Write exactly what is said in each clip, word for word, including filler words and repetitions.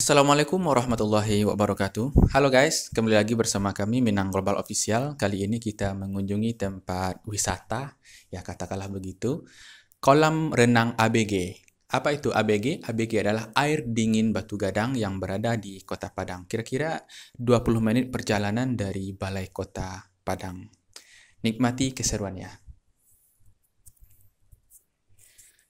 Assalamualaikum warahmatullahi wabarakatuh. Halo guys, kembali lagi bersama kami Minang Global Official. Kali ini kita mengunjungi tempat wisata, ya katakanlah begitu, kolam renang A B G. Apa itu A B G? A B G adalah air dingin Batu Gadang yang berada di Kota Padang. Kira-kira dua puluh menit perjalanan dari balai kota Padang. Nikmati keseruannya.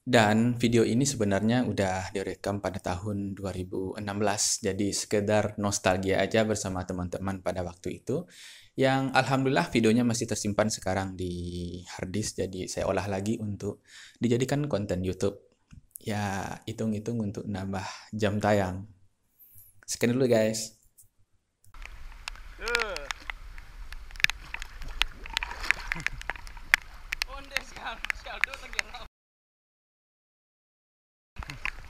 Dan video ini sebenarnya udah direkam pada tahun dua ribu enam belas, jadi sekedar nostalgia aja bersama teman-teman pada waktu itu. Yang alhamdulillah videonya masih tersimpan sekarang di hard disk, jadi saya olah lagi untuk dijadikan konten YouTube. Ya, hitung-hitung untuk nambah jam tayang. Sekian dulu guys. Ondeh sial, sial tu tenggelam.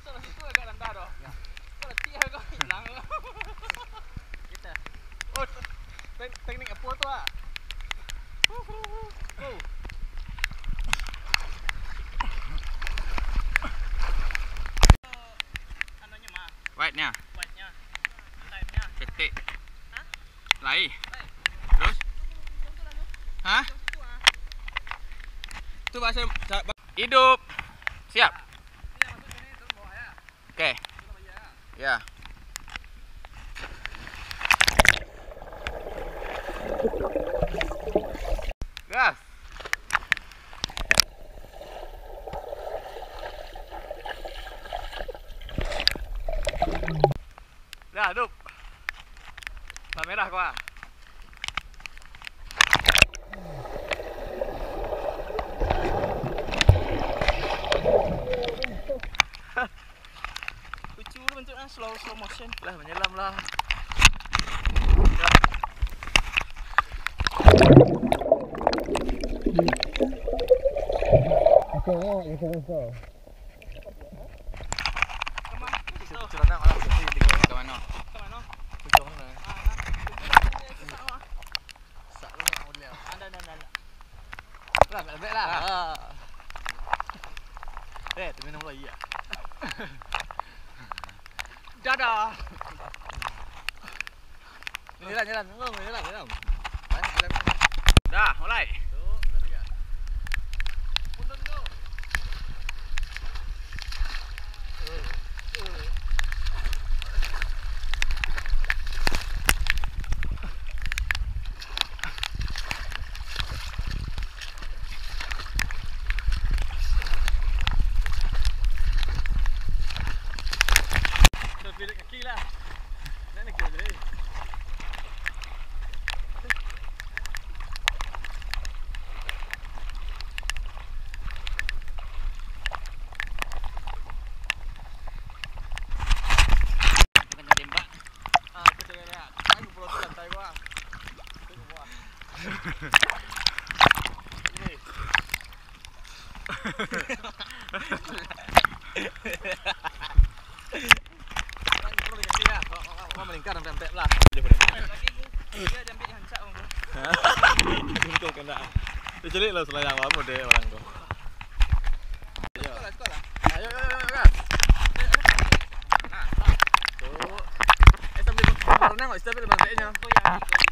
Salah situ agak rendah doh. Salah tiar kau hilang. Kita. Oh, tek-, teknik apa tu ah? Oh. Anunya mah. White-nya. White-nya. Lime-nya. Ketik. Hah? Lai. Lai. Terus? Hah? Tu bahasa, bahasa hidup. Siap. Oke. Ya. Gas. Dah, dup. Lah merah kau ah. Lucu tu bentuknya, slow, slow motion. Lah, menyelam lah. Ke mano? Ujung ni. Sak tu nak model. Anda, anda, anda. Lah, tak lembek lah. Ah. Ah. Eh, tu minum lagi ah. Dadah. Jalan, jalan, jalan, jalan, jalan. Banyak jalan. Dah, mulai. Tu, dah tiga. Punten tu. Dah pirit kaki lah. Nak nak kira tadi. Kena tembak. Ah, aku cakap dia. Aku pulau tu lantai gua. Tu gua. Ini. Kau melingkar sampai ampek lah. Untung kena. Dia cari lah selayang lama deh orang tu. Sekolah, sekolah. Ayo, ayo, ayo, ayo. Nah, tu. Eh, sambil berenang, Mak. Sambil berenang, Mak.